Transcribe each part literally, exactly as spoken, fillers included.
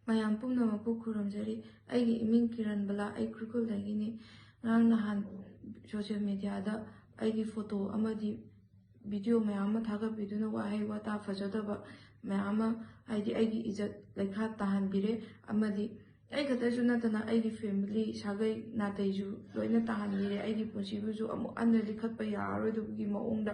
ꯃꯌꯥꯝ ꯄꯨꯝꯅꯃꯛꯄꯨ ꯈꯨꯔꯨꯝꯖꯔꯤ꯫ ꯑꯩꯒꯤ ꯏꯃꯤꯡ ꯀꯤꯔꯟ ꯕꯂꯥ, ꯑꯩ ꯎꯈ꯭ꯔꯨꯜꯗꯒꯤꯅꯤ꯫ ꯉꯔꯥꯡ ꯅꯍꯥꯟ ꯁꯣꯁꯤꯌꯦꯜ ꯃꯦꯗꯤꯌꯥꯗ ꯑꯩꯒꯤ ꯐꯣꯇꯣ ꯑꯃꯗꯤ ꯚꯤꯗꯤꯑꯣ ꯃꯌꯥꯝ ꯑꯃ ꯊꯥꯒꯠꯄꯤꯗꯨꯅ ꯋꯥꯍꯩ ꯋꯥꯇꯥ ꯐꯖꯗꯕ ꯃꯌꯥꯝ ꯑꯃ, ꯍꯥꯏꯗꯤ ꯑꯩꯒꯤ ꯏꯖꯠ ꯂꯩꯈꯥ ꯇꯥꯍꯟꯕꯤꯔꯦ꯫ ꯑꯃꯗꯤ ꯑꯩ ꯈꯛꯇꯁꯨ ꯅꯠꯇꯅ ꯑꯩꯒꯤ ꯐꯦꯃꯤꯂꯤ, ꯁꯥꯒꯩ ꯅꯥꯇꯩꯁꯨ ꯂꯣꯏꯅ ꯇꯥꯍꯟꯕꯤꯔꯦ꯫ ꯑꯩꯒꯤ ꯄꯨꯟꯁꯤꯕꯨꯁꯨ ꯑꯃꯨꯛ ꯍꯟꯅ ꯂꯤꯈꯠꯄ ꯌꯥꯔꯔꯣꯏꯗꯕꯒꯤ ꯃꯑꯣꯡꯗ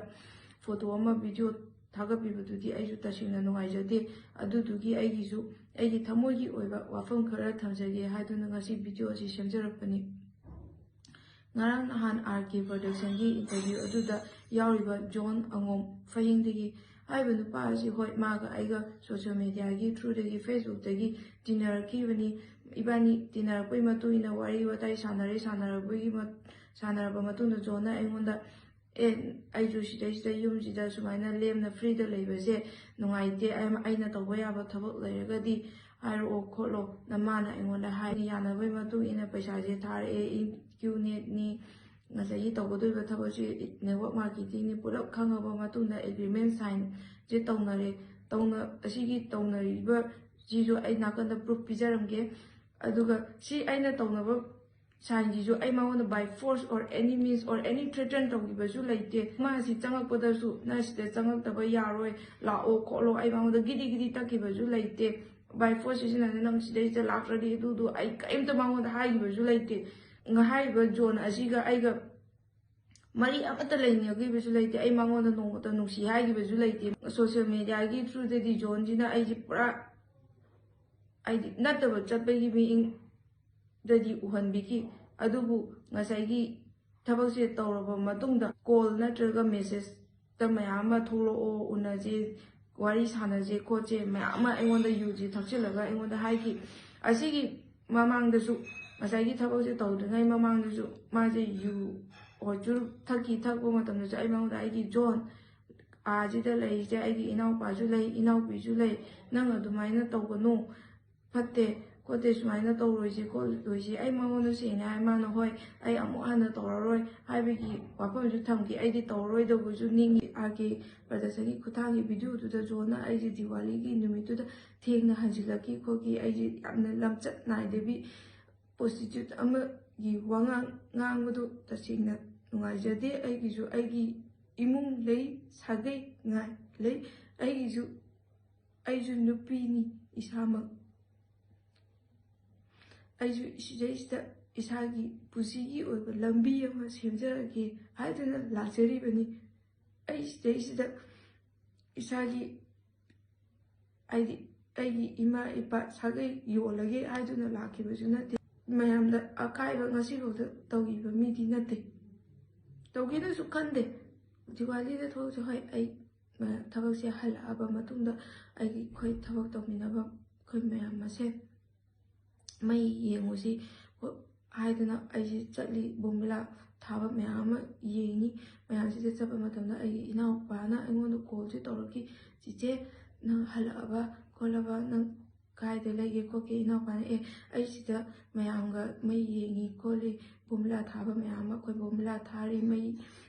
ꯐꯣꯇꯣ ꯑꯃ, ꯚꯤꯗꯤꯑꯣ ꯊꯥꯒꯠꯄꯤꯕꯗꯨꯗꯤ ꯑꯩꯁꯨ ꯇꯁꯦꯡꯅ ꯅꯨꯡꯉꯥꯏꯖꯗꯦ꯫ ꯑꯗꯨꯗꯨꯒꯤ ꯑꯩꯒꯤꯁꯨ ꯑꯩꯒꯤ ꯊꯃꯣꯏꯒꯤ ꯑꯣꯏꯕ ꯋꯥꯐꯝ ꯈꯔ ꯊꯝꯖꯒꯦ ꯍꯥꯏꯗꯨꯅ ꯉꯁꯤ ꯚꯤꯗꯤꯑꯣ ꯑꯁꯤ ꯁꯦꯝꯖꯔꯛꯄꯅꯤ꯫ ꯉꯔꯥꯡ ꯅꯍꯥꯟ ꯑꯥꯔ ꯀꯦ ꯄ꯭ꯔꯗꯛꯁꯟꯒꯤ ꯏꯟꯇꯔꯚ꯭ꯌꯨ ꯑꯗꯨꯗ ꯌꯥꯎꯔꯤꯕ ꯖꯣꯟ ꯑꯉꯣꯝ ꯐꯌꯦꯡꯗꯒꯤ ꯍꯥꯏꯔꯤꯕ ꯅꯨꯄꯥ ꯑꯁꯤ, ꯍꯣꯏ, ꯃꯥꯒ ꯑꯩꯒ ꯁꯣꯁꯤꯌꯦꯜ ꯃꯦꯗꯤꯌꯥꯒꯤ ꯊ꯭ꯔꯨꯗꯒꯤ, ꯐꯦꯁꯕꯨꯛꯇꯒꯤ ꯇꯤꯟꯅꯔꯛꯈꯤꯕꯅꯤ꯫ ꯏꯕꯥꯅꯤ ꯇꯤꯟꯅꯔꯛꯄꯒꯤ ꯃꯇꯨꯡ ꯏꯟꯅ ꯋꯥꯔꯤ ꯋꯥꯇꯥꯏ ꯁꯥꯟꯅꯔꯦ꯫ ꯁꯥꯟꯅꯔꯛꯄꯒꯤ ꯃ-, ꯁꯥꯟꯅꯔꯕ ꯃꯇꯨꯡꯗ ꯖꯣꯟꯅ ꯑꯩꯉꯣꯟꯗ, "ꯑꯦ, ꯑꯩꯁꯨ ꯁꯤꯗꯩꯁꯤꯗ, ꯌꯨꯝꯁꯤꯗ ꯁꯨꯃꯥꯏꯅ ꯂꯦꯝꯅ ꯐ꯭ꯔꯤꯗ ꯂꯩꯕꯁꯦ ꯅꯨꯡꯉꯥꯏꯇꯦ꯫ ꯑꯩ-, ꯑꯩꯅ ꯇꯧꯕ ꯌꯥꯕ ꯊꯕꯛ ꯂꯩꯔꯒꯗꯤ ꯍꯥꯏꯔꯛꯑꯣ ꯈꯣꯠꯂꯣ", ꯅ ꯃꯥꯅ ꯑꯩꯉꯣꯟꯗ ꯍꯥꯏ꯫ ꯌꯥꯅꯕꯒꯤ ꯃꯇꯨꯡ ꯏꯟꯅ ꯄꯩꯁꯥꯁꯦ ꯊꯥꯔꯛꯑꯦ꯫ ꯏꯟ-, ꯀ꯭ꯌꯨ ꯅꯦꯠꯅꯤ, ꯉꯁꯥꯏꯒꯤ ꯇꯧꯒꯗꯣꯏꯕ ꯊꯕꯛꯁꯤ ꯅꯦꯠꯋꯥꯔꯛ ꯃꯥꯔꯀꯦꯇꯤꯡꯅꯤ, ꯄꯨꯂꯞ ꯈꯪꯉꯕ ꯃꯇꯨꯡꯗ ꯑꯦꯒ꯭ꯔꯤꯃꯦꯟ ꯁꯥꯏꯟꯁꯦ ꯇꯧꯅꯔꯦ꯫ ꯇꯧꯅ-, ꯑꯁꯤꯒꯤ ꯇꯧꯅꯔꯤꯕꯁꯤꯁꯨ ꯑꯩ ꯅꯥꯀꯟꯗ ꯄ꯭ꯔꯨꯐ ꯄꯤꯖꯔꯝꯒꯦ꯫ ꯑꯗꯨꯒ ꯁꯤ ꯑꯩꯅ ꯇꯧꯅꯕ ꯁꯥꯏꯟꯁꯤꯁꯨ ꯑꯩ ꯃꯉꯣꯟꯗ by force or any means or any threaten ꯇꯧꯈꯤꯕꯁꯨ ꯂꯩꯇꯦ꯫ ꯃꯥ ꯑꯁꯤ ꯆꯪꯉꯛꯄꯗꯁꯨ, "ꯅꯪ ꯁꯤꯗ ꯆꯪꯉꯛꯇꯕ ꯌꯥꯔꯣꯏ, ꯂꯥꯛꯑꯣ ꯈꯣꯠꯂꯣ", ꯑꯩ ꯃꯉꯣꯟꯗ ꯒꯤꯗꯤ ꯒꯤꯗꯤ ꯇꯛꯈꯤꯕꯁꯨ ꯂꯩꯇꯦ꯫ By force ꯁꯤꯖꯤꯟꯅꯗꯅ "ꯅꯪ ꯁꯤꯗꯩꯁꯤꯗ ꯂꯥꯛꯇ꯭ꯔꯗꯤ ꯑꯗꯨꯗꯨ", ꯑꯩ ꯀꯔꯤꯝꯇ ꯃꯉꯣꯟꯗ ꯍꯥꯏꯈꯤꯕꯁꯨ ꯂꯩꯇꯦ꯫ ꯉ-, ꯍꯥꯏꯔꯤꯕ ꯖꯣꯟ ꯑꯁꯤꯒ ꯑꯩꯒ ꯃꯔꯤ ꯑꯃꯠꯇ ꯂꯩꯅꯈꯤꯕꯁꯨ ꯂꯩꯇꯦ꯫ ꯑꯩ ꯃꯉꯣꯟꯗ ꯅꯣꯡꯃꯇ ꯅꯨꯡꯁꯤ ꯍꯥꯏꯈꯤꯕꯁꯨ ꯂꯩꯇꯦ꯫ ꯁꯣꯁꯤꯌꯦꯜ ꯃꯦꯗꯤꯌꯥꯒꯤ ꯊ꯭ꯔꯨꯗꯗꯤ ꯖꯣꯟꯁꯤꯅ ꯑꯩꯁꯦ ꯄꯨꯔꯥ, ꯍꯥꯏꯗꯤ, ꯅꯠꯇꯕ ꯆꯠꯄꯒꯤ ꯃꯤꯠꯌꯦꯡꯗꯗꯤ ꯎꯍꯟꯕꯤꯈꯤ꯫ ꯑꯗꯨꯕꯨ ꯉꯁꯥꯏꯒꯤ ꯊꯕꯛꯁꯦ ꯇꯧꯔꯕ ꯃꯇꯨꯡꯗ ꯀꯣꯜ ꯅꯠꯇ꯭ꯔꯒ ꯃꯦꯁꯦꯖꯇ ꯃꯌꯥꯝ ꯑꯃ "ꯊꯣꯛꯂꯛꯑꯣ, ꯎꯅꯁꯦ, ꯋꯥꯔꯤ ꯁꯥꯟꯅꯁꯦ ꯈꯣꯠꯁꯦ", ꯃꯌꯥꯝ ꯑꯃ ꯑꯩꯉꯣꯟꯗ ꯌꯨꯁꯦ ꯊꯛꯆꯤꯜꯂꯒ ꯑꯩꯉꯣꯟꯗ ꯍꯥꯏꯈꯤ꯫ ꯑꯁꯤꯒꯤ ꯃꯃꯥꯡꯗꯁꯨ, ꯉꯁꯥꯏꯒꯤ ꯊꯕꯛꯁꯦ ꯇꯧꯗ꯭ꯔꯤꯉꯩ ꯃꯃꯥꯡꯗꯁꯨ ꯃꯥꯁꯦ ꯌꯨ ꯑꯣ ꯆꯨꯔꯨꯞ ꯊꯛꯈꯤ꯫ ꯊꯛꯄ ꯃꯇꯝꯗꯁꯨ ꯑꯩ ꯃꯉꯣꯟꯗ, "ꯑꯩꯒꯤ ꯖꯣꯟ, ꯑꯥꯁꯤꯗ ꯂꯩꯔꯤꯁꯦ ꯑꯩꯒꯤ ꯏꯅꯥꯎꯄꯥꯁꯨ ꯂꯩ, ꯏꯅꯥꯎꯄꯤꯁꯨ ꯂꯩ, ꯅꯪ ꯑꯗꯨꯃꯥꯏꯅ ꯇꯧꯒꯅꯨ, ꯐꯠꯇꯦ" ꯈꯣꯠꯇꯦ, ꯁꯨꯃꯥꯏꯅ ꯇꯧꯔꯣꯏꯁꯦ ꯈꯣꯠꯂꯣꯏꯁꯦ꯫ ꯑꯩ ꯃꯉꯣꯟꯗ ꯁꯦꯡꯅ ꯍꯥꯏ, ꯃꯥꯅ "ꯍꯣꯏ, ꯑꯩ ꯑꯃꯨꯛ ꯍꯟꯅ ꯇꯧꯔꯔꯣꯏ" ꯍꯥꯏꯕꯒꯤ ꯋꯥꯐꯝꯁꯨ ꯊꯝꯈꯤ꯫ ꯑꯩꯗꯤ ꯇꯧꯔꯔꯣꯏꯗꯕꯁꯨ ꯅꯤꯡꯉꯤ꯫ ꯑꯥꯔ ꯀꯦ ꯄ꯭ꯔꯗꯛꯁꯟꯒꯤ ꯈꯨꯠꯊꯥꯡꯒꯤ ꯚꯤꯗꯤꯑꯣꯗꯨꯗ ꯖꯣꯟꯅ ꯑꯩꯁꯦ ꯗꯤꯋꯥꯂꯤꯒꯤ ꯅꯨꯃꯤꯠꯇꯨꯗ ꯊꯦꯡꯅ ꯍꯟꯖꯤꯜꯂꯛꯈꯤ ꯈꯣꯠꯈꯤ, ꯑꯩꯁꯦ ꯌꯥꯝꯅ ꯂꯝꯆꯠ ꯅꯥꯏꯗꯕꯤ ꯄ꯭ꯔꯣꯁꯇꯤꯇ꯭ꯌꯨꯠ ꯑꯃꯒꯤ ꯋꯥꯉꯥꯡ ꯉꯥꯡꯕꯗꯨ ꯇꯁꯦꯡꯅ ꯅꯨꯡꯉꯥꯏꯖꯗꯦ꯫ ꯑꯩꯒꯤꯁꯨ ꯑꯩꯒꯤ ꯏꯃꯨꯡ ꯂꯩ, ꯁꯥꯒꯩ ꯉꯥꯏ ꯂꯩ꯫ ꯑꯩꯒꯤꯁꯨ, ꯑꯩꯁꯨ ꯅꯨꯄꯤꯅꯤ ꯏꯁꯥꯃꯛ꯫ ꯑꯩꯁꯨ ꯁꯤꯗꯩꯁꯤꯗ ꯏꯁꯥꯒꯤ ꯄꯨꯟꯁꯤꯒꯤ ꯑꯣꯏꯕ ꯂꯝꯕꯤ ꯑꯃ ꯁꯦꯝꯖꯔꯒꯦ ꯍꯥꯏꯗꯨꯅ ꯂꯥꯛꯆꯔꯤꯕꯅꯤ꯫ ꯑꯩ ꯁꯤꯗꯩꯁꯤꯗ ꯏꯁꯥꯒꯤ, ꯍꯥꯏꯗꯤ, ꯑꯩꯒꯤ ꯏꯃꯥ ꯏꯄꯥ ꯁꯥꯒꯩ ꯌꯣꯜꯂꯒꯦ ꯍꯥꯏꯗꯨꯅ ꯂꯥꯛꯈꯤꯕꯁꯨ ꯅꯠꯇꯦ꯫ ꯃꯌꯥꯝꯗ ꯑꯀꯥꯏꯕ ꯉꯁꯤꯐꯥꯎꯗ ꯇꯧꯈꯤꯕ ꯃꯤꯗꯤ ꯅꯠꯇꯦ, ꯇꯧꯒꯦꯅꯁꯨ ꯈꯟꯗꯦ꯫ ꯗꯤꯋꯥꯂꯤꯗ ꯊꯣꯛꯂꯛꯁꯦ꯫ ꯍꯣꯏ, ꯑꯩ ꯃ-, ꯊꯕꯛꯁꯦ ꯍꯜꯂꯛꯑꯕ ꯃꯇꯨꯡꯗ ꯑꯩꯒꯤ, ꯑꯩꯈꯣꯏ ꯊꯕꯛ ꯇꯧꯃꯤꯟꯅꯕ ꯑꯩꯈꯣꯏ ꯃꯌꯥꯝ ꯃꯁꯦꯟ ꯃꯩ ꯌꯦꯡꯉꯨꯁꯤ ꯍꯥꯏꯗꯅ ꯑꯩꯁꯦ ꯆꯠꯂꯤ꯫ ꯕꯣꯝꯕꯤꯂꯥ ꯊꯥꯕ ꯃꯌꯥꯝ ꯑꯃ ꯌꯦꯡꯉꯤ꯫ ꯃꯌꯥꯝꯁꯤꯗ ꯆꯠꯄ ꯃꯇꯝꯗ ꯑꯩꯒꯤ ꯏꯅꯥꯎꯄꯥꯅ ꯑꯩꯉꯣꯟꯗ ꯀꯣꯜꯁꯦ ꯇꯧꯔꯛꯈꯤ, "ꯆꯤꯆꯦ, ꯅꯪ ꯍꯜꯂꯛꯑꯕ ꯈꯣꯠꯂꯕ, ꯅꯪ ꯀꯥꯏꯗ ꯂꯩꯒꯦ ꯈꯣꯠꯀꯦ?" ꯏꯅꯥꯎꯄꯥꯅ, "ꯑꯦ, ꯑꯩ ꯁꯤꯗ ꯃꯌꯥꯝꯒ ꯃꯩ ꯌꯦꯡꯉꯤ ꯈꯣꯠꯂꯤ, ꯕꯣꯝꯕꯤꯂꯥ ꯊꯥꯕ ꯃꯌꯥꯝ ꯑꯃ, ꯑꯩꯈꯣꯏ ꯕꯣꯝꯕꯤꯂꯥ ꯊꯥꯔꯤ, ꯃꯩ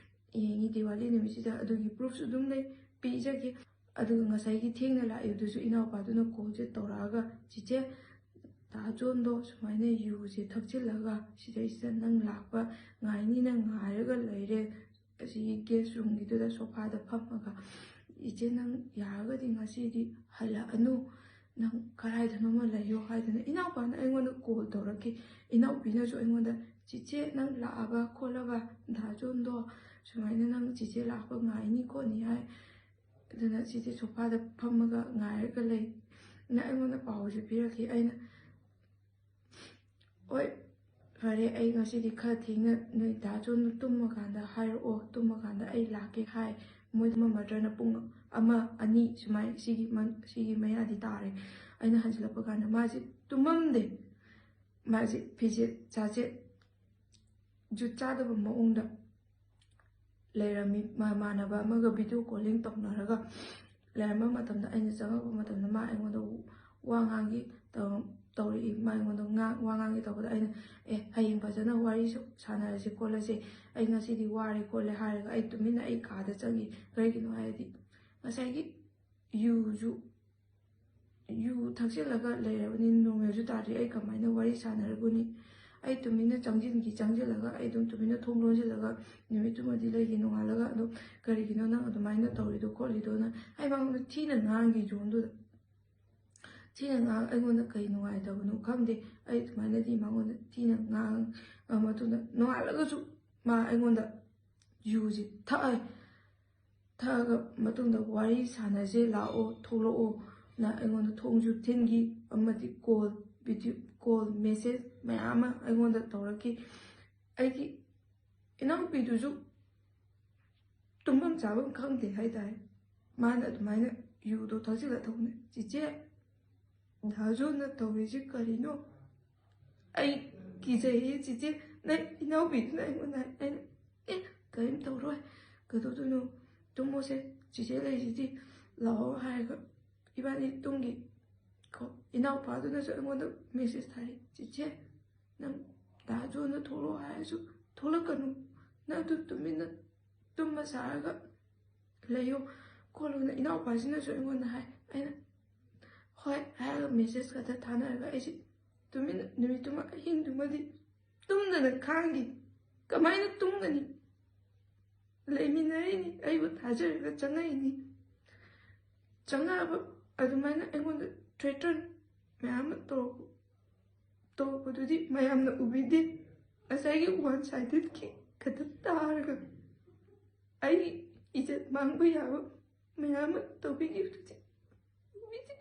ꯌꯦꯡꯉꯤ ꯗꯤꯋꯥꯂꯤ ꯅꯨꯃꯤꯠꯁꯤꯗ, ꯑꯗꯨꯒꯤ ꯄ꯭ꯔꯨꯐꯁꯨ ꯑꯗꯨꯝ ꯂꯩ, ꯄꯤꯖꯒꯦ"꯫ ꯑꯗꯨꯒ ꯉꯁꯥꯏꯒꯤ ꯊꯦꯡꯅ ꯂꯥꯛꯏꯕꯗꯨꯁꯨ ꯏꯅꯥꯎꯄꯥꯗꯨꯅ ꯀꯣꯜꯁꯦ ꯇꯧꯔꯛꯑꯒ, "ꯆꯤꯆꯦ, ꯗꯥ ꯖꯣꯟꯗꯣ ꯁꯨꯃꯥꯏꯅ ꯌꯨꯁꯦ ꯊꯛꯆꯤꯜꯂꯒ ꯁꯤꯗꯩꯁꯤꯗ ꯅꯪ ꯂꯥꯛꯄ ꯉꯥꯏꯅꯤꯅ ꯉꯥꯏꯔꯒ ꯂꯩꯔꯦ, ꯑꯁꯤꯒꯤ ꯒꯦꯁ ꯔꯨꯝꯒꯤꯗꯨꯗ ꯁꯣꯐꯥꯗ ꯐꯝꯃꯒ꯫ ꯏꯆꯦ, ꯅꯪ ꯌꯥꯔꯒꯗꯤ ꯉꯁꯤꯗꯤ ꯍꯜꯂꯛꯑꯅꯨ, ꯅꯪ ꯀꯗꯥꯏꯗꯅꯣꯃ ꯂꯩꯌꯣ" ꯍꯥꯏꯗꯅ ꯏꯅꯥꯎꯄꯥꯅ ꯑꯩꯉꯣꯟꯗ ꯀꯣꯜ ꯇꯧꯔꯛꯈꯤ꯫ ꯏꯅꯥꯎꯄꯤꯅꯁꯨ ꯑꯩꯉꯣꯟꯗ, "ꯆꯤꯆꯦ, ꯅꯪ ꯂꯥꯛꯑꯕ ꯈꯣꯠꯂꯕ, ꯗꯥ ꯖꯣꯟꯗꯣ ꯁꯨꯃꯥꯏꯅ ꯅꯪ ꯆꯤꯆꯦ ꯂꯥꯛꯄ ꯉꯥꯏꯅꯤ ꯈꯣꯠꯅꯤ" ꯍꯥꯏ꯫ ꯑꯗꯨꯅ ꯆꯤꯆꯦ ꯁꯣꯐꯥꯗ ꯐꯝꯃꯒ ꯉꯥꯏꯔꯒ ꯂꯩ꯫ ꯅ ꯑꯩꯉꯣꯟꯗ ꯄꯥꯎꯁꯦ ꯄꯤꯔꯛꯈꯤ꯫ ꯑꯩꯅ, "ꯍꯣꯏ, ꯐꯔꯦ, ꯑꯩ ꯉꯁꯤꯗꯤ ꯈꯔ ꯊꯦꯡꯅ ꯅꯣꯏ ꯗꯥ ꯖꯣꯟꯗꯣ ꯇꯨꯝꯃꯀꯥꯟꯗ ꯍꯥꯏꯔꯛꯑꯣ, ꯇꯨꯝꯃꯀꯥꯟꯗ ꯑꯩ ꯂꯥꯛꯀꯦ" ꯍꯥꯏ꯫ ꯃꯣꯏ ꯇꯨꯝꯃꯝꯃꯗ꯭ꯔꯅ ꯄꯨꯡ ꯑꯃ, ꯑꯅꯤ ꯁꯨꯃꯥꯏ, ꯁꯤꯒꯤ ꯃꯟ-, ꯁꯤꯒꯤ ꯃꯌꯥꯗꯤ ꯇꯥꯔꯦ꯫ ꯑꯩꯅ ꯍꯟꯖꯤꯜꯂꯛꯄ ꯀꯥꯟꯗ ꯃꯥꯁꯦ ꯇꯨꯝꯃꯝꯗꯦ꯫ ꯃꯥꯁꯦ ꯐꯤꯖꯦꯠ ꯆꯥꯖꯦꯠ ꯖꯨꯠ ꯆꯥꯗꯕ ꯃꯑꯣꯡꯗ ꯂꯩꯔꯝꯃꯤ꯫ ꯃꯃꯥꯟꯅꯕ ꯑꯃꯒ ꯚꯤꯗꯤꯑꯣ ꯀꯣꯂꯤꯡ ꯇꯧꯅꯔꯒ ꯂꯩꯔꯝꯕ ꯃꯇꯝꯗ, ꯑꯩꯅ ꯆꯪꯉꯛꯄ ꯃꯇꯝꯗ ꯃꯥ ꯑꯩꯉꯣꯟꯗ ꯋꯥ ꯉꯥꯡꯈꯤ꯫ ꯇꯧ-, ꯇꯧꯔꯛꯏ꯫ ꯃꯥ ꯑꯩꯉꯣꯟꯗ ꯉꯥꯡ- ꯋꯥ ꯉꯥꯡꯒꯦ ꯇꯧꯕꯗ ꯑꯩꯅ, "ꯑꯦ, ꯍꯌꯦꯡ ꯐꯖꯅ ꯋꯥꯔꯤ ꯁ- ꯁꯥꯟꯅꯔꯁꯦ ꯈꯣꯠꯂꯁꯦ, ꯑꯩ ꯉꯁꯤꯗꯤ ꯋꯥꯔꯦ ꯈꯣꯠꯂꯦ" ꯍꯥꯏꯔꯒ ꯑꯩ ꯇꯨꯃꯤꯟꯅ ꯑꯩ ꯀꯥꯗ ꯆꯪꯉꯤ꯫ ꯀꯔꯤꯒꯤꯅꯣ ꯍꯥꯏꯔꯗꯤ ꯉꯁꯥꯏꯒꯤ ꯌꯨꯁꯨ, ꯌꯨ ꯊꯛꯆꯤꯜꯂꯒ ꯂꯩꯔꯕꯅꯤꯅ ꯅꯣꯔꯃꯦꯜꯁꯨ ꯇꯥꯗ꯭ꯔꯤ꯫ ꯑꯩ ꯀꯃꯥꯏꯅ ꯋꯥꯔꯤ ꯁꯥꯟꯅꯔꯨꯒꯅꯤ? ꯑꯩ ꯇꯨꯃꯤꯟꯅ ꯆꯪꯁꯤꯟꯈꯤ꯫ ꯆꯪꯁꯤꯜꯂꯒ ꯑꯩ ꯑꯗꯨꯝ ꯇꯨꯃꯤꯟꯅ ꯊꯣꯡ ꯂꯣꯟꯁꯤꯜꯂꯒ ꯅꯨꯃꯤꯠꯇꯨꯃꯗꯤ ꯂꯩꯒꯦ꯫ ꯅꯣꯡꯉꯥꯜꯂꯒ ꯑꯗꯨꯝ, "ꯀꯔꯤꯒꯤꯅꯣ ꯅꯪ ꯑꯗꯨꯃꯥꯏꯅ ꯇꯧꯔꯤꯗꯣ ꯈꯣꯠꯂꯤꯗꯣꯅ?" ꯑꯩ ꯃꯉꯣꯟꯗ ꯊꯤꯅ ꯉꯥꯡꯈꯤ ꯖꯣꯟꯗꯨꯗ꯫ ꯊꯤꯅ ꯉꯥꯡ-, ꯑꯩꯉꯣꯟꯗ ꯀꯩ ꯅꯨꯡꯉꯥꯏꯇꯕꯅꯣ ꯈꯪꯗꯦ꯫ ꯑꯩ ꯑꯗꯨꯃꯥꯏꯅꯗꯤ ꯃꯉꯣꯟꯗ ꯊꯤꯅ ꯉꯥꯡꯉ ꯃꯇꯨꯡꯗ, ꯅꯣꯡꯉꯥꯜꯂꯒꯁꯨ ꯃꯥ ꯑꯩꯉꯣꯟꯗ ꯌꯨꯁꯤ ꯊꯛꯑꯦ꯫ ꯊꯛꯑꯒ ꯃꯇꯨꯡꯗ, "ꯋꯥꯔꯤ ꯁꯥꯟꯅꯁꯦ, ꯂꯥꯛꯑꯣ, ꯊꯣꯛꯂꯛꯑꯣꯅ" ꯑꯩꯉꯣꯟꯗ ꯊꯣꯡꯁꯨ ꯊꯤꯟꯈꯤ꯫ ꯑꯃꯗꯤ ꯀꯣꯜ, ꯚꯤꯗꯤꯑꯣ ꯀꯣꯜ, ꯃꯦꯁꯦꯖ ꯃꯌꯥꯝ ꯑꯃ ꯑꯩꯉꯣꯟꯗ ꯇꯧꯔꯛꯈꯤ꯫ ꯑꯩꯒꯤ ꯏꯅꯥꯎꯄꯤꯗꯨꯁꯨ ꯇꯨꯝꯐꯝ ꯆꯥꯐꯝ ꯈꯪꯗꯦ ꯍꯥꯏꯇꯥꯔꯦ꯫ ꯃꯥꯅ ꯑꯗꯨꯃꯥꯏꯅ ꯌꯨꯗꯣ ꯊꯛꯆꯤꯜꯂ ꯊꯛꯄꯅꯦ꯫ "ꯆꯤꯆꯦ, ꯗꯥ ꯖꯣꯟꯅ ꯇꯧꯔꯤꯁꯤ ꯀꯔꯤꯅꯣ? ꯑꯩ ꯀꯤꯖꯩꯌꯦ ꯆꯤꯆꯦ"꯫ ꯅꯪ ꯏꯅꯥꯎꯄꯤꯗꯨꯅ ꯑꯩꯉꯣꯟꯗ ꯍꯥꯏ꯫ ꯑꯩꯅ, "ꯑꯦ, ꯀꯔꯤꯝ ꯇꯧꯔꯣꯏ, ꯀꯩꯗꯧꯗꯣꯏꯅꯣ? ꯇꯨꯝꯃꯣꯁꯦ, ꯆꯤꯆꯦ ꯂꯩꯁꯤꯗꯤ, ꯂꯥꯛꯑꯣ" ꯍꯥꯏꯔꯒ ꯏꯕꯥꯅꯤ ꯇꯨꯝꯈꯤ꯫ ꯀꯣ, ꯏꯅꯥꯎꯄꯥꯗꯨꯅꯁꯨ ꯑꯩꯉꯣꯟꯗ ꯃꯦꯁꯦꯖ ꯊꯥꯔꯤ, "ꯆꯤꯆꯦ, ꯅꯪ ꯗꯥ ꯖꯣꯟꯗ ꯊꯣꯛꯂꯛꯑꯣ ꯍꯥꯏꯔꯁꯨ ꯊꯣꯛꯂꯛꯀꯅꯨ, ꯅꯪ ꯑꯗꯨꯝ ꯇꯨꯃꯤꯟꯅ ꯇꯨꯝꯕ ꯁꯥꯔꯒ ꯂꯩꯌꯣ ꯈꯣꯠꯂꯣꯅ" ꯏꯅꯥꯎꯄꯥꯁꯤꯅꯁꯨ ꯑꯩꯉꯣꯟꯗ ꯍꯥꯏ꯫ ꯑꯩꯅ "ꯍꯣꯏ" ꯍꯥꯏꯔꯒ ꯃꯦꯁꯦꯖ ꯈꯛꯇ ꯊꯥꯅꯔꯒ ꯑꯩꯁꯦ ꯇꯨꯃꯤꯟꯅ ꯅꯨꯃꯤꯠꯇꯨꯃ, ꯑꯍꯤꯡꯗꯨꯃꯗꯤ ꯇꯨꯝꯗꯅ ꯈꯥꯡꯈꯤ꯫ ꯀꯃꯥꯏꯅ ꯇꯨꯝꯒꯅꯤ? ꯂꯩꯃꯤꯟꯅꯔꯤꯅꯤ, ꯑꯩꯕꯨ ꯊꯥꯖꯔꯒ ꯆꯪꯉꯛꯏꯅꯤ꯫ ꯆꯪꯉꯛꯑꯕ ꯑꯗꯨꯃꯥꯏꯅ ꯑꯩꯉꯣꯟꯗ ꯊ꯭ꯔꯦꯇꯟ ꯃꯌꯥꯝ ꯑꯃ ꯇꯧꯔꯛꯄ, ꯇꯧꯔꯛꯄꯗꯨꯗꯤ ꯃꯌꯥꯝꯅ ꯎꯕꯤꯗꯦ꯫ ꯉꯁꯥꯏꯒꯤ ꯋꯥꯟ ꯁꯥꯏꯗꯦꯠꯀꯤ ꯈꯛꯇ ꯇꯥꯔꯒ ꯑꯩꯒꯤ ꯏꯖꯠ ꯃꯥꯡꯕ ꯌꯥꯕ ꯃꯌꯥꯝ ꯑꯃ ꯇꯧꯕꯤꯈꯤꯕꯗꯨꯗꯤ ꯎꯕꯤꯗꯦ꯫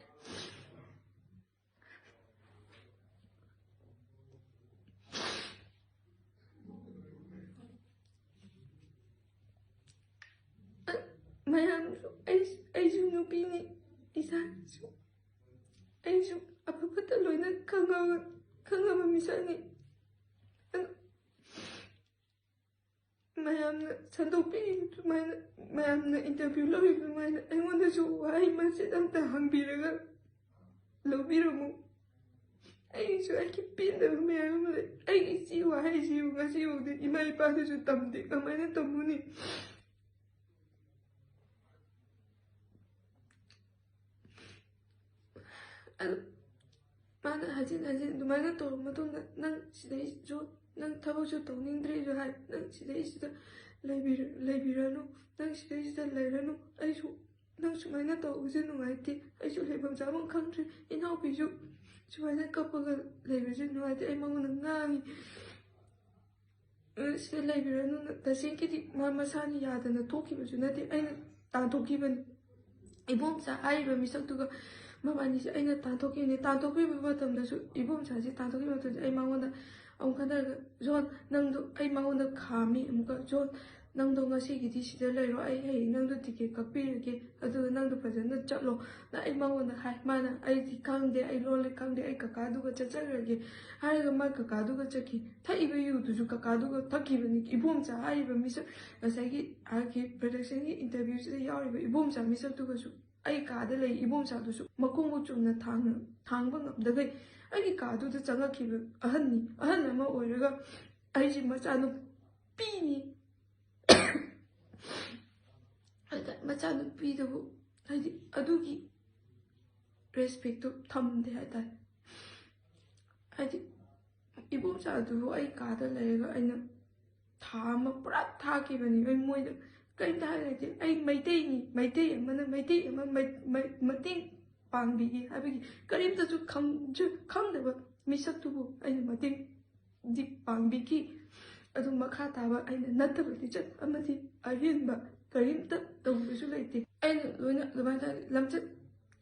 ꯃꯌꯥꯝꯁꯨ, ꯑꯩ, ꯑꯩꯁꯨ ꯅꯨꯄꯤꯅꯤ, ꯏꯁꯥꯁꯨ, ꯑꯩꯁꯨ ꯑꯐ ꯐꯠꯇ ꯂꯣꯏꯅ ꯈꯪꯉꯕ, ꯈꯪꯉꯕ ꯃꯤꯁꯛꯅꯤ꯫ ꯑꯗꯨ ꯃꯌꯥꯝꯅ ꯁꯟꯗꯣꯛꯄꯤꯔꯤꯕ ꯑꯗꯨꯃꯥꯏꯅ, ꯃꯌꯥꯝꯅ ꯏꯟꯇꯔꯚ꯭ꯌꯨ ꯂꯧꯔꯤꯕ ꯑꯗꯨꯃꯥꯏꯅ ꯑꯩꯉꯣꯟꯗꯁꯨ ꯋꯥꯍꯩ ꯃꯆꯦꯠ ꯑꯝꯇ ꯍꯪꯕꯤꯔꯒ ꯂꯧꯕꯤꯔꯝꯃꯨ꯫ ꯑꯩꯒꯤꯁꯨ ꯑꯩꯒꯤ ꯄꯦꯟꯗꯕ ꯃꯌꯥꯝ ꯑꯃ ꯂꯩ꯫ ꯑꯩꯒꯤ ꯏꯆꯦ ꯋꯥꯍꯩꯁꯤꯕꯨ ꯉꯁꯤꯐꯥꯎꯗꯤ ꯏꯃꯥ ꯏꯄꯥꯗꯁꯨ ꯇꯝꯗꯦ꯫ ꯀꯃꯥꯏꯅ ꯇꯝꯃꯨꯅꯤ? ꯑꯗꯨ ꯃꯥꯅ ꯍꯟꯖꯤꯟ ꯍꯟꯖꯤꯟ ꯑꯗꯨꯃꯥꯏꯅ ꯇꯧꯔꯕ ꯃꯇꯨꯡꯗ, "ꯅꯪ ꯁꯤꯗꯩꯁꯨ, ꯅꯪ ꯊꯕꯛꯁꯨ ꯇꯧꯅꯤꯡꯗ꯭ꯔꯦꯁꯨ ꯍꯥꯏ, ꯅꯪ ꯁꯤꯗꯩꯁꯤꯗ ꯂꯩꯕꯤꯔ-, ꯂꯩꯕꯤꯔꯅꯨ, ꯅꯪ ꯁꯤꯗꯩꯁꯤꯗ ꯂꯩꯔꯅꯨ, ꯑꯩꯁꯨ ꯅꯪ ꯁꯨꯃꯥꯏꯅ ꯇꯧꯕꯁꯦ ꯅꯨꯡꯉꯥꯏꯇꯦ, ꯑꯩꯁꯨ ꯂꯩꯐꯝ ꯆꯥꯐꯝ ꯈꯪꯗ꯭ꯔꯦ, ꯏꯅꯥꯎꯄꯤꯁꯨ ꯁꯨꯃꯥꯏꯅ ꯀꯞꯄꯒ ꯂꯩꯕꯁꯦ ꯅꯨꯡꯉꯥꯏꯇꯦ", ꯑꯩ ꯃꯉꯣꯟꯗ ꯉꯥꯡꯉꯤ꯫ "ꯑ, ꯁꯤꯗ ꯂꯩꯕꯤꯔꯅꯨ, ꯇꯁꯦꯡꯀꯤꯗꯤ ꯃꯥ ꯃꯁꯥꯅ ꯌꯥꯗꯅ ꯊꯣꯛꯈꯤꯕꯁꯨ ꯅꯠꯇꯦ, ꯑꯩꯅ ꯇꯥꯟꯊꯣꯛꯈꯤꯕꯅꯤ꯫ ꯏꯕꯣꯝꯆꯥ ꯍꯥꯏꯔꯤꯕ ꯃꯤꯁꯛꯇꯨꯒ ꯃꯕꯥꯅꯤꯁꯦ ꯑꯩꯅ ꯇꯥꯟꯊꯣꯛꯈꯤꯕꯅꯤ꯫ ꯇꯥꯟꯊꯣꯛꯈꯤꯕ ꯃꯇꯝꯗꯁꯨ, ꯏꯕꯣꯝꯆꯥꯁꯦ ꯇꯥꯟꯊꯣꯛꯈꯤꯕ ꯃꯇꯝꯗ ꯑꯩ ꯃꯉꯣꯟꯗ ꯑꯃꯨꯛ ꯈꯟꯊꯔꯒ, "ꯖꯣꯟ, ꯅꯪꯗꯣ", ꯑꯩ ꯃꯉꯣꯟꯗ ꯈꯥꯝꯃꯤ ꯑꯃꯨꯛꯀ, "ꯖꯣꯟ, ꯅꯪꯗꯣ ꯉꯁꯤꯒꯤꯗꯤ ꯁꯤꯗ ꯂꯩꯔꯣ, ꯑꯩ ꯍꯌꯦꯡ ꯅꯪꯗꯣ ꯇꯤꯀꯦꯠ ꯀꯛꯄꯤꯔꯒꯦ, ꯑꯗꯨꯒ ꯅꯪꯗꯣ ꯐꯖꯅ ꯆꯠꯂꯣ", ꯅ ꯑꯩ ꯃꯉꯣꯟꯗ ꯍꯥꯏ꯫ ꯃꯥꯅ, "ꯑꯩꯗꯤ ꯈꯪꯗꯦ, ꯑꯩ ꯂꯣꯜꯂꯦ ꯈꯪꯗꯦ, ꯑꯩ ꯀꯀꯥꯗꯨꯒ ꯆꯠꯆꯈ꯭ꯔꯒꯦ" ꯍꯥꯏꯔꯒ ꯃꯥ ꯀꯀꯥꯗꯨꯒ ꯆꯠꯈꯤ꯫ ꯊꯛꯏꯕ ꯌꯨꯗꯨꯁꯨ ꯀꯀꯥꯗꯨꯒ ꯊꯛꯈꯤꯕꯅꯤ꯫ ꯏꯕꯣꯝꯆꯥ ꯍꯥꯏꯔꯤꯕ ꯃꯤꯁꯛ, ꯉꯁꯥꯏꯒꯤ ꯑꯥꯔ ꯀꯦ ꯄ꯭ꯔꯗꯛꯁꯟꯒꯤ ꯏꯟꯇꯔꯚ꯭ꯌꯨꯁꯤꯗ ꯌꯥꯎꯔꯤꯕ ꯏꯕꯣꯝꯆꯥ ꯃꯤꯁꯛꯇꯨꯒꯁꯨ, ꯑꯩ ꯀꯥꯗ ꯂꯩ ꯏꯕꯣꯝꯆꯥꯗꯨꯁꯨ ꯃꯈꯣꯡꯕꯨ ꯆꯨꯝꯅ ꯊꯥꯡꯅ-, ꯊꯥꯡꯕ ꯉꯝꯗꯈꯩ ꯑꯩꯒꯤ ꯀꯥꯗꯨꯗ ꯆꯪꯉꯛꯈꯤꯕ ꯑꯍꯟꯅꯤ꯫ ꯑꯍꯟ ꯑꯃ ꯑꯣꯏꯔꯒ ꯑꯩꯁꯦ ꯃꯆꯥꯅꯨꯄꯤꯅꯤ꯫ ꯑꯗ ꯃꯆꯥꯅꯨꯄꯤꯗꯨꯕꯨ, ꯍꯥꯏꯗꯤ, ꯑꯗꯨꯒꯤ ꯔꯦꯁꯄꯦꯛꯇꯨ ꯊꯝꯗꯦ ꯍꯥꯏꯇꯥꯔꯦ꯫ ꯍꯥꯏꯗꯤ, ꯏꯕꯣꯝꯆꯥꯗꯨꯕꯨ ꯑꯩ ꯀꯥꯗ ꯂꯩꯔꯒ ꯑꯩꯅ ꯊꯥ ꯑꯃ ꯄꯨꯔꯥ ꯊꯥꯈꯤꯕꯅꯤ꯫ ꯑꯩ ꯃꯣꯏꯗ ꯀꯔꯤꯝꯇ ꯍꯥꯏꯔꯛꯇꯦ꯫ ꯑꯩ ꯃꯩꯇꯩꯅꯤ, ꯃꯩꯇꯩ ꯑꯃꯅ ꯃꯩꯇꯩ ꯑꯃ ꯃꯩ-, ꯃꯩ-, ꯃꯇꯦꯡ ꯄꯥꯡꯕꯤꯒꯦ ꯍꯥꯏꯕꯒꯤ ꯀꯔꯤꯝꯇꯁꯨ ꯈꯪꯖ-, ꯈꯪꯗꯕ ꯃꯤꯁꯛꯇꯨꯕꯨ ꯑꯩꯅ ꯃꯇꯦꯡꯗꯤ ꯄꯥꯡꯕꯤꯈꯤ꯫ ꯑꯗꯨ ꯃꯈꯥ ꯇꯥꯕ ꯑꯩꯅ ꯅꯠꯇꯕ ꯂꯤꯆꯠ ꯑꯃꯗꯤ ꯑꯍꯦꯟꯕ ꯀꯔꯤꯝꯇ ꯇꯧꯕꯁꯨ ꯂꯩꯇꯦ꯫ ꯑꯩꯅ ꯂꯣꯏꯅ ꯑꯗꯨꯃꯥꯏꯅ ꯇꯧꯔꯦ꯫ ꯂꯝꯆꯠ,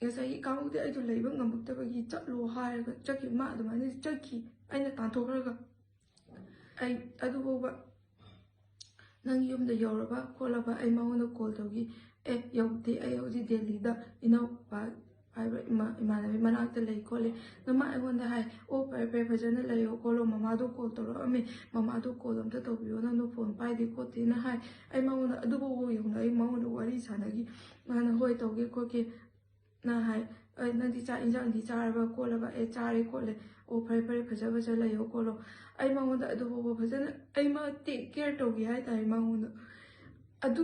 ꯉꯁꯥꯏꯒꯤ ꯀꯥꯡꯕꯨꯗꯤ ꯑꯩꯗꯣ ꯂꯩꯕ ꯉꯝꯃꯛꯇꯕꯒꯤ ꯆꯠꯂꯣ ꯍꯥꯏꯔꯒ ꯆꯠꯈꯤ꯫ ꯃꯥ ꯑꯗꯨꯃꯥꯏꯅ ꯆꯠꯈꯤ, ꯑꯩꯅ ꯇꯥꯟꯊꯣꯛꯈ꯭ꯔꯒ꯫ ꯑꯩ ꯑꯗꯨꯐꯥꯎꯕ ꯅꯪ ꯌꯨꯝꯗ ꯌꯧꯔꯕ ꯈꯣꯠꯂꯕ ꯑꯩ ꯃꯉꯣꯟꯗ ꯀꯣꯜ ꯇꯧꯈꯤ꯫ "ꯑꯦ, ꯌꯧꯗꯦ, ꯑꯩ ꯍꯧꯖꯤꯛ ꯗꯦꯜꯂꯤꯗ ꯏꯅꯥꯎꯄꯥ ꯍꯥꯏꯕ ꯏꯃꯥ-, ꯏꯃꯥꯟꯅꯕꯤ ꯃꯅꯥꯛꯇ ꯂꯩ" ꯈꯣꯠꯂꯦ꯫ ꯅꯃꯥ ꯑꯩꯉꯣꯟꯗ ꯍꯥꯏ, "ꯑꯣ, ꯐꯔꯦ, ꯐꯔꯦ, ꯐꯖꯅ ꯂꯩꯌꯣ ꯈꯣꯠꯂꯣ, ꯃꯃꯥꯗꯣ ꯀꯣꯜ ꯇꯧꯔꯛꯑꯝꯃꯦ, ꯃꯃꯥꯗꯣ ꯀꯣꯜ ꯑꯝꯇ ꯇꯧꯕꯤꯌꯣ, ꯅꯪꯗꯣ ꯐꯣꯟ ꯄꯥꯏꯗꯦ ꯈꯣꯠꯇꯦꯅ" ꯍꯥꯏ꯫ ꯑꯩ ꯃꯉꯣꯟꯗ ꯑꯗꯨꯐꯥꯎꯕ ꯌꯧꯅ ꯑꯩ ꯃꯉꯣꯟꯗ ꯋꯥꯔꯤ ꯁꯥꯟꯅꯈꯤ꯫ ꯃꯥꯅ "ꯍꯣꯏ, ꯇꯧꯒꯦ ꯈꯣꯠꯀꯦ" ꯅ ꯍꯥꯏ꯫ "ꯑꯦ, ꯅꯪꯗꯤ ꯆꯥꯛ ꯏꯟꯖꯥꯡꯗꯤ ꯆꯥꯔꯕ ꯈꯣꯠꯂꯕ?" "ꯑꯦ, ꯆꯥꯔꯦ ꯈꯣꯠꯂꯦ"꯫ "ꯑꯣ, ꯐꯔꯦ ꯐꯔꯦ, ꯐꯖ ꯐꯖ ꯂꯩꯌꯣ ꯈꯣꯠꯂꯣ"꯫ ꯑꯩ ꯃꯉꯣꯟꯗ ꯑꯗꯨ ꯐꯥꯎꯕ ꯐꯖꯅ ꯑꯩ ꯃꯥ ꯇꯦꯛ ꯀꯦꯌꯔ ꯇꯧꯈꯤ ꯍꯥꯏꯇꯥꯔꯦ ꯃꯉꯣꯟꯗ꯫ ꯑꯗꯨ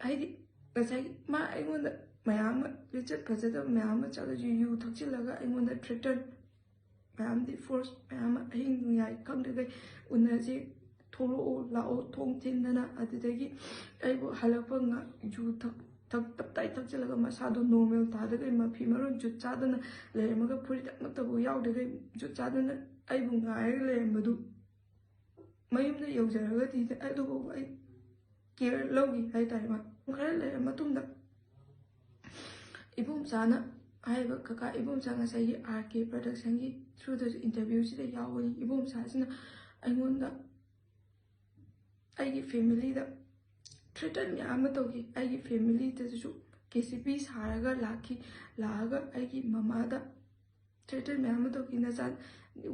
ꯍꯥꯏꯗꯤ ꯉꯁꯥꯏꯒꯤ ꯃꯥ ꯑꯩꯉꯣꯟꯗ ꯃꯌꯥꯝ ꯑꯃ, ꯂꯤꯆꯠ ꯐꯖꯗꯕ ꯃꯌꯥꯝ ꯑꯃ ꯆꯠꯂꯁꯨ, ꯌꯨ ꯊꯛꯆꯤꯜꯂꯒ ꯑꯩꯉꯣꯟꯗ ꯊ꯭ꯔꯦꯇꯟ ꯃꯌꯥꯝꯗꯤ, ꯐꯣꯔꯁ ꯃꯌꯥꯝ ꯑꯃ, ꯑꯍꯤꯡ ꯅꯣꯡꯌꯥꯏ ꯈꯪꯗ꯭ꯔꯤꯈꯩ ꯎꯅꯁꯤ, ꯊꯣꯛꯂꯛꯑꯣ ꯂꯥꯛꯑꯣ ꯊꯣꯡ ꯊꯤꯟꯗꯅ꯫ ꯑꯗꯨꯗꯒꯤ ꯑꯩꯕꯨ ꯍꯜꯂꯛꯄ ꯉꯥ-, ꯌꯨ ꯊꯛ-, ꯊꯛ-, ꯇꯞꯇꯥꯏ ꯊꯛꯆꯤꯜꯂꯒ ꯃꯁꯥꯗꯣ ꯅꯣꯔꯃꯦꯜ ꯇꯥꯗꯈꯩ ꯃꯐꯤ ꯃꯔꯣꯟ ꯖꯨꯠ ꯆꯥꯗꯅ ꯂꯩꯔꯝꯃꯒ, ꯐꯨꯔꯤꯠ ꯑꯃꯠꯇꯕꯨ ꯌꯥꯎꯗ꯭ꯔꯤꯈꯩ ꯖꯨꯠ ꯆꯥꯗꯅ ꯑꯩꯕꯨ ꯉꯥꯏꯔꯒ ꯂꯩꯔꯝꯕꯗꯨ, ꯃꯌꯨꯝꯗ ꯌꯧꯖꯔꯒꯗꯤ ꯑꯗꯨꯕꯨ ꯑꯩ ꯀꯦꯌꯔ ꯂꯧꯈꯤ ꯍꯥꯏꯇꯥꯔꯦ꯫ ꯃꯇꯝ ꯈꯔ ꯂꯩꯔ ꯃꯇꯨꯡꯗ ꯏꯕꯣꯝꯆꯥꯅ ꯍꯥꯏꯔꯤꯕ, ꯀꯀꯥ ꯏꯕꯣꯝꯆꯥ, ꯉꯁꯥꯏꯒꯤ ꯑꯥꯔ ꯀꯦ ꯄ꯭ꯔꯗꯛꯁꯟꯒꯤ ꯊ꯭ꯔꯨꯗꯁꯨ ꯏꯟꯇꯔꯚ꯭ꯌꯨꯁꯤꯗ ꯌꯥꯎꯕꯅꯤ꯫ ꯏꯕꯣꯝꯆꯥꯁꯤꯅ ꯑꯩꯉꯣꯟꯗ, ꯑꯩꯒꯤ ꯐꯦꯃꯤꯂꯤꯗ ꯊ꯭ꯔꯦꯇꯟ ꯃꯌꯥꯝ ꯑꯃ ꯇꯧꯈꯤ꯫ ꯑꯩꯒꯤ ꯐꯦꯃꯤꯂꯤꯗꯁꯨ ꯀꯦ ꯁꯤ ꯄꯤ ꯁꯥꯔꯒ ꯂꯥꯛꯈꯤ꯫ ꯂꯥꯛꯑꯒ ꯑꯩꯒꯤ ꯃꯃꯥꯗ ꯊ꯭ꯔꯦꯇꯟ ꯃꯌꯥꯝ ꯑꯃ ꯇꯧꯈꯤ꯫ ꯅꯆꯥ,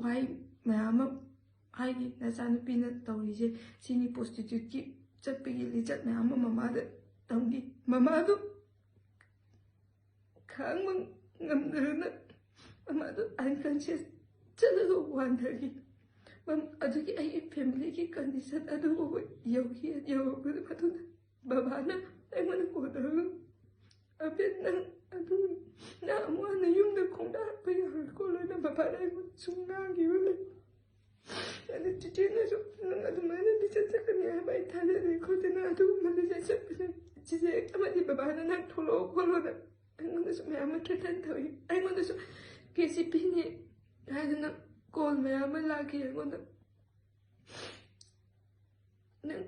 ꯋꯥꯍꯩ ꯃꯌꯥꯝ ꯑꯃ ꯍꯥꯏꯈꯤ꯫ "ꯅꯆꯥꯅꯨꯄꯤꯅ ꯇꯧꯔꯤꯁꯦ ꯁꯤꯅꯤ, ꯄ꯭ꯔꯣꯁꯇꯤꯇ꯭ꯌꯨꯠꯀꯤ ꯆꯠꯄꯒꯤ ꯂꯤꯆꯠ ꯃꯌꯥꯝ ꯑꯃ ꯃꯃꯥꯗ ꯇꯝꯈꯤ"꯫ ꯃꯃꯥꯗꯨ ꯈꯥꯡꯕ ꯉꯝꯗꯗꯅ ꯃꯃꯥꯗꯨ ꯑꯟꯀꯟꯁꯤꯌꯁ ꯆꯠꯂꯒ ꯋꯥꯟꯊꯈꯤ꯫ ꯃꯝ-, ꯑꯗꯨꯒꯤ ꯑꯩꯒꯤ ꯐꯦꯃꯤꯂꯤꯒꯤ ꯀꯟꯗꯤꯁꯟ ꯑꯗꯨ ꯐꯥꯎꯕ ꯌꯧꯈꯤ꯫ ꯌꯧꯔꯕ ꯃꯇꯨꯡꯗ ꯕꯕꯥꯅ ꯑꯩꯉꯣꯟꯗ ꯀꯣꯜ ꯇꯧꯔꯒ, "ꯑꯕꯦꯟ, ꯅꯪ ꯑꯗꯨ, ꯅꯪ ꯑꯃꯨꯛ ꯍꯟꯅ ꯌꯨꯝꯗ ꯈꯣꯡꯗꯥꯔꯛꯄ ꯌꯥꯔꯣꯏ" ꯈꯣꯠꯂꯣꯏꯅ ꯕꯕꯥꯅ ꯑꯩꯉꯣꯟꯗ ꯁꯨꯝ ꯉꯥꯡꯈꯤꯕ ꯂꯩ꯫ ꯑꯗꯨ ꯆꯤꯆꯦꯅꯁꯨ, "ꯅꯪ ꯑꯗꯨꯃꯥꯏꯅ ꯂꯤꯆꯠ ꯆꯠꯀꯅꯤ ꯍꯥꯏꯕ ꯑꯩ ꯊꯥꯖꯗꯦ" ꯈꯣꯠꯇꯦ, "ꯅꯪ ꯑꯗꯨꯒꯨꯝꯕ ꯂꯤꯆꯠ ꯆꯠꯄꯁꯦ ꯆꯤꯆꯦ ꯑꯃꯗꯤ ꯕꯕꯥꯅ ꯅꯪ ꯊꯣꯛꯂꯛꯑꯣ ꯈꯣꯠꯂꯣꯅ" ꯑꯩꯉꯣꯟꯗꯁꯨ ꯃꯌꯥꯝ ꯑꯃ ꯊ꯭ꯔꯦꯇꯟ ꯇꯧꯏ꯫ ꯑꯩꯉꯣꯟꯗꯁꯨ ꯀꯦ ꯁꯤ ꯄꯤꯅꯤ ꯍꯥꯏꯗꯅ ꯀꯣꯜ ꯃꯌꯥꯝ ꯑꯃ ꯂꯥꯛꯈꯤ ꯑꯩꯉꯣꯟꯗ꯫ "ꯅꯪ,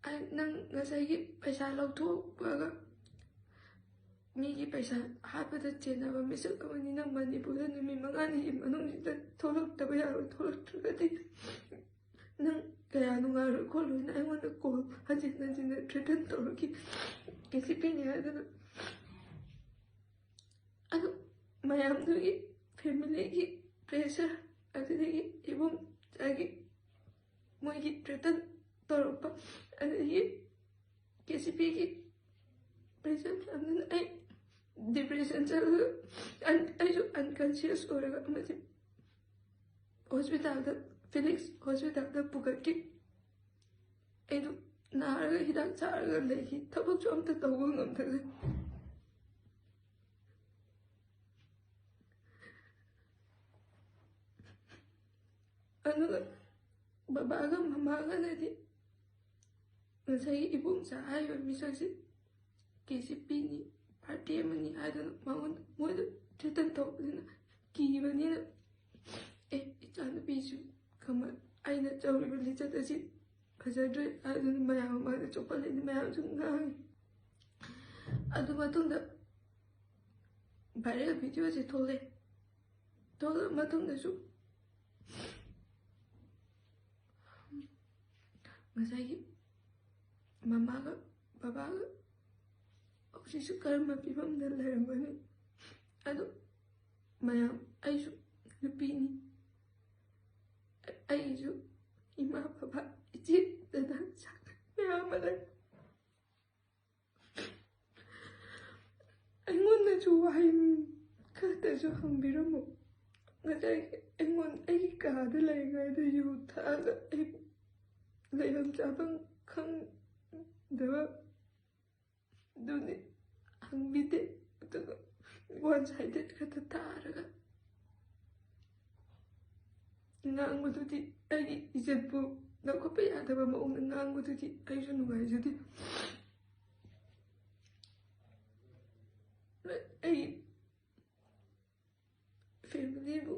ꯑꯩ, ꯅꯪ ꯉꯁꯥꯏꯒꯤ ꯄꯩꯁꯥ ꯂꯧꯊꯣꯛꯄꯒ ꯃꯤꯒꯤ ꯄꯩꯁꯥ ꯍꯥꯠꯄꯗ ꯆꯦꯟꯅꯕ ꯃꯤꯁꯛ ꯑꯃꯅꯤ꯫ ꯅꯪ ꯃꯅꯤꯄꯨꯔꯗ ꯅꯨꯃꯤꯠ ꯃꯉꯥꯅꯤꯒꯤ ꯃꯅꯨꯡꯁꯤꯗ ꯊꯣꯛꯂꯛꯇꯕ ꯌꯥꯔꯣꯏ꯫ ꯊꯣꯛꯂꯛꯇ꯭ꯔꯒꯗꯤ ꯅꯪ ꯀꯌꯥ ꯅꯨꯡꯉꯥꯏꯔꯣꯏ ꯈꯣꯠꯂꯣꯏꯅ" ꯑꯩꯉꯣꯟꯗ ꯀꯣꯜ ꯍꯟꯖꯤꯟ ꯍꯟꯖꯤꯟꯅ ꯊ꯭ꯔꯦꯇꯟ ꯇꯧꯔꯛꯈꯤ꯫ ꯀꯦ ꯁꯤ ꯄꯤꯅꯤ ꯍꯥꯏꯗꯅ꯫ ꯑꯗꯨ ꯃꯌꯥꯝꯗꯨꯒꯤ ꯐꯦꯃꯤꯂꯤꯒꯤ ꯄ꯭ꯔꯦꯁꯔ, ꯑꯗꯨꯗꯒꯤ ꯏꯕꯨꯡ ꯆꯥꯒꯤ ꯃꯣꯏꯒꯤ ꯊ꯭ꯔꯦꯇꯟ ꯇꯧꯔꯛꯄ, ꯑꯗꯒꯤ ꯀꯦ ꯁꯤ ꯄꯤꯒꯤ ꯄ꯭ꯔꯦꯁꯔ ꯃꯌꯥꯝꯗꯨꯅ ꯑꯩ ꯗꯤꯄ꯭ꯔꯦꯁꯟ ꯆꯠꯂꯒ ꯑꯟ- ꯑꯩꯁꯨ ꯑꯟꯀꯟꯁꯤꯌꯁ ꯑꯣꯏꯔꯒ ꯑꯃꯗꯤ ꯍꯣꯁꯄꯤꯇꯥꯜꯗ, ꯐꯤꯅꯤꯛꯁ ꯍꯣꯁꯄꯤꯇꯥꯜꯗ ꯄꯨꯈꯠꯈꯤ꯫ ꯑꯩꯗꯣ ꯅꯥꯔꯒ ꯍꯤꯗꯥꯛ ꯆꯥꯔꯒ ꯂꯩꯈꯤ꯫ ꯊꯕꯛꯁꯨ ꯑꯝꯇ ꯇꯧꯕ ꯉꯝꯗ꯭ꯔꯦ꯫ ꯑꯗꯨꯒ ꯕꯕꯥꯒ ꯃꯃꯥꯒꯅꯗꯤ ꯉꯁꯥꯏꯒꯤ ꯏꯕꯣꯝꯆꯥ ꯍꯥꯏꯔꯤꯕ ꯃꯤꯁꯛꯁꯤ ꯀꯦ ꯁꯤ ꯄꯤꯅꯤ, ꯄꯥꯔꯇꯤ ꯑꯃꯅꯤ ꯍꯥꯏꯗꯨꯅ ꯃꯉꯣꯟꯗ, ꯃꯣꯏꯗ ꯊ꯭ꯔꯦꯇꯟ ꯇꯧꯕꯅꯤꯅ, ꯀꯤꯕꯅꯤꯅ, "ꯑꯦ, ꯏꯆꯥꯅꯨꯄꯤꯁꯨ ꯀꯃ-, ꯑꯩꯅ ꯇꯧꯔꯤꯕ ꯂꯤꯆꯠ ꯑꯁꯤ ꯐꯖꯗ꯭ꯔꯦ" ꯍꯥꯏꯗꯨꯅ ꯃꯌꯥꯝ ꯃꯃꯥꯡꯗ ꯆꯣꯞꯍꯜꯂꯤꯅꯤ, ꯃꯌꯥꯝꯁꯨ ꯉꯥꯡꯉꯤ꯫ ꯑꯗꯨ ꯃꯇꯨꯡꯗ ꯚꯥꯏꯔꯦꯜ ꯚꯤꯗꯤꯑꯣꯁꯦ ꯊꯣꯛꯂꯛꯑꯦ꯫ ꯊꯣꯛꯂꯛꯑ ꯃꯇꯨꯡꯗꯁꯨ ꯉꯁꯥꯏꯒꯤ ꯃꯃꯥꯒ ꯕꯕꯥꯒ ꯍꯧꯖꯤꯛꯁꯨ ꯀꯔꯝꯕ ꯐꯤꯕꯝꯗ ꯂꯩꯔꯝꯒꯅꯤ? ꯑꯗꯨ ꯃꯌꯥꯝ, ꯑꯩꯁꯨ ꯅꯨꯄꯤꯅꯤ, ꯑꯩꯒꯤꯁꯨ ꯏꯃꯥ ꯕꯕꯥ, ꯏꯆꯦ ꯗꯗꯥ ꯃꯌꯥꯝ ꯑꯃ ꯂꯩ꯫ ꯑꯩꯉꯣꯟꯗꯁꯨ ꯋꯥꯍꯩ ꯈꯛꯇꯁꯨ ꯍꯪꯕꯤꯔꯝꯃꯨ꯫ ꯉꯁꯥꯏ ꯑꯩꯉꯣꯟ-, ꯑꯩꯒꯤ ꯀꯥꯗ ꯂꯩꯔꯤꯉꯩꯗ ꯌꯨ ꯊꯛꯑꯒ ꯑꯩ ꯂꯩꯐꯝ ꯆꯥꯐꯝ ꯈꯪꯗꯕ ꯑꯗꯨꯅꯤ ꯍꯪꯕꯤꯗꯦ꯫ ꯑꯗꯨꯒ ꯋꯥꯟ ꯁꯥꯏꯗꯦꯠ ꯈꯛꯇ ꯇꯥꯔꯒ ꯉꯥꯡꯕꯗꯨꯗꯤ, ꯑꯩꯒꯤ ꯏꯖꯠꯄꯨ ꯂꯧꯈꯠꯄ ꯌꯥꯗꯕ ꯃꯑꯣꯡꯗ ꯉꯥꯡꯕꯗꯨꯗꯤ ꯑꯩꯁꯨ ꯅꯨꯡꯉꯥꯏꯖꯗꯦ꯫ ꯑꯩ ꯐꯦꯃꯤꯂꯤꯕꯨ,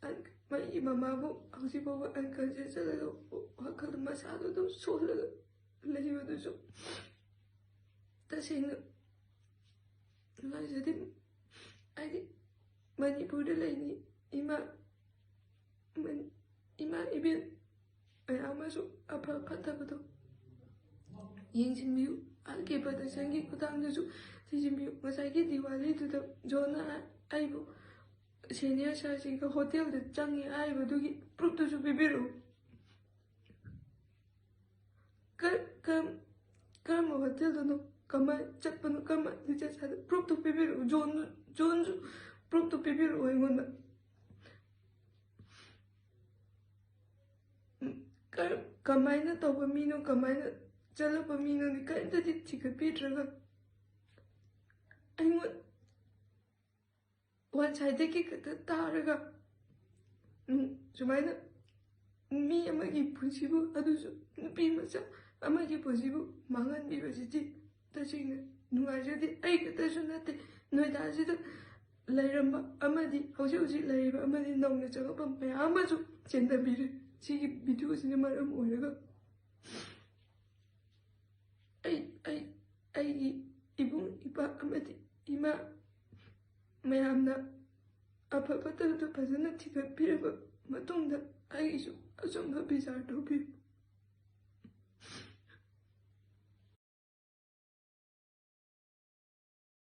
ꯑꯟ-, ꯃꯥꯒꯤ ꯃꯃꯥꯕꯨ ꯍꯧꯖꯤꯛ ꯐꯥꯎꯕ ꯑꯟꯀꯟꯁꯤꯌꯁ ꯆꯠꯂꯒ ꯋꯥꯈꯜ ꯃꯁꯥꯗꯣ ꯑꯗꯨꯝ ꯁꯣꯜꯂꯒ ꯂꯩꯕꯗꯨꯁꯨ ꯇꯁꯦꯡꯅ ꯅꯨꯡꯉꯥꯏꯖꯗꯦ꯫ ꯍꯥꯏꯗꯤ ꯃꯅꯤꯄꯨꯔꯗ ꯂꯩꯅꯤ, ꯏꯃꯥ, ꯃꯅꯤ-, ꯏꯃꯥ ꯏꯕꯦꯟ ꯃꯌꯥꯝ ꯑꯃꯁꯨ ꯑꯐ ꯐꯠꯇꯕꯗꯣ ꯌꯦꯡꯁꯤꯟꯕꯤꯌꯨ꯫ ꯑꯥꯔ ꯀꯦ ꯄ꯭ꯔꯗꯛꯁꯟꯒꯤ ꯈꯨꯊꯥꯡꯗꯁꯨ ꯊꯤꯖꯤꯟꯕꯤꯌꯨ꯫ ꯉꯁꯥꯏꯒꯤ ꯗꯤꯋꯥꯂꯤꯗꯨꯗ ꯖꯣꯟꯅ ꯑꯩꯕꯨ ꯁꯦꯅꯤꯌꯔ ꯁꯥꯔꯁꯤꯡꯒ ꯍꯣꯇꯦꯜꯗ ꯆꯪꯉꯤ ꯍꯥꯏꯔꯤꯕꯗꯨꯒꯤ ꯄ꯭ꯔꯨꯐꯇꯨꯁꯨ ꯄꯤꯕꯤꯔꯛꯎ꯫ ꯀ-, ꯀꯔꯝ-, ꯀꯔꯝꯕ ꯍꯣꯇꯦꯜꯗꯅꯣ? ꯀꯃꯥꯏꯅ ꯆꯠꯄꯅꯣ, ꯀꯃꯥꯏꯅ ꯂꯤꯆꯠ ꯁꯥꯗ ꯄ꯭ꯔꯨꯐꯇꯣ ꯄꯤꯕꯤꯔꯛꯎ, ꯖꯣꯟꯁꯨ ꯖꯣꯟꯁꯨ ꯄ꯭ꯔꯨꯐꯇꯣ ꯄꯤꯕꯤꯔꯛꯑꯣ ꯑꯩꯉꯣꯟꯗ꯫ ꯎꯝ, ꯀꯔ- ꯀꯃꯥꯏꯅ ꯇꯧꯕ ꯃꯤꯅꯣ, ꯀꯃꯥꯏꯅ ꯆꯠꯂꯛꯄ ꯃꯤꯅꯣꯗꯤ ꯀꯔꯤꯝꯇꯗꯤ ꯊꯤꯒꯠꯄꯤꯗ꯭ꯔꯒ ꯑꯩꯉꯣꯟ ꯋꯥꯟ ꯁꯥꯏꯗꯀꯤ ꯈꯛꯇ ꯇꯥꯔꯒ, ꯎꯝ, ꯁꯨꯃꯥꯏꯅ ꯃꯤ ꯑꯃꯒꯤ ꯄꯨꯟꯁꯤꯕꯨ, ꯑꯗꯨꯁꯨ ꯅꯨꯄꯤ ꯃꯆꯥ ꯑꯃꯒꯤ ꯄꯨꯟꯁꯤꯕꯨ ꯃꯥꯡꯍꯟꯕꯤꯕꯁꯤꯗꯤ ꯇꯁꯦꯡꯅ ꯅꯨꯡꯉꯥꯏꯖꯗꯦ꯫ ꯑꯩ ꯈꯛꯇꯁꯨ ꯅꯠꯇꯦ, ꯅꯣꯏꯗꯥꯁꯤꯗ ꯂꯩꯔꯝꯕ ꯑꯃꯗꯤ ꯍꯧꯖꯤꯛ ꯍꯧꯖꯤꯛ ꯂꯩꯔꯤꯕ ꯑꯃꯗꯤ ꯅꯧꯅ ꯆꯪꯉꯛꯄ ꯃꯌꯥꯝ ꯑꯃꯁꯨ ꯆꯦꯟꯊꯕꯤꯔꯦ꯫ ꯁꯤꯒꯤ ꯚꯤꯗꯤꯑꯣꯁꯤꯅ ꯃꯔꯝ ꯑꯣꯏꯔꯒ ꯑꯩ ꯑꯩ ꯑꯩꯒꯤ ꯏꯕꯨꯡ ꯏꯄꯥ ꯑꯃꯗꯤ ꯏꯃꯥ ꯃꯌꯥꯝꯅ ꯑꯐ ꯐꯠꯇꯕꯗꯨ ꯐꯖꯅ ꯊꯤꯒꯠꯄꯤꯔꯕ ꯃꯇꯨꯡꯗ ꯑꯩꯒꯤꯁꯨ ꯑꯆꯨꯝꯕ ꯕꯤꯆꯥꯔ ꯇꯧꯕꯤꯌꯨ꯫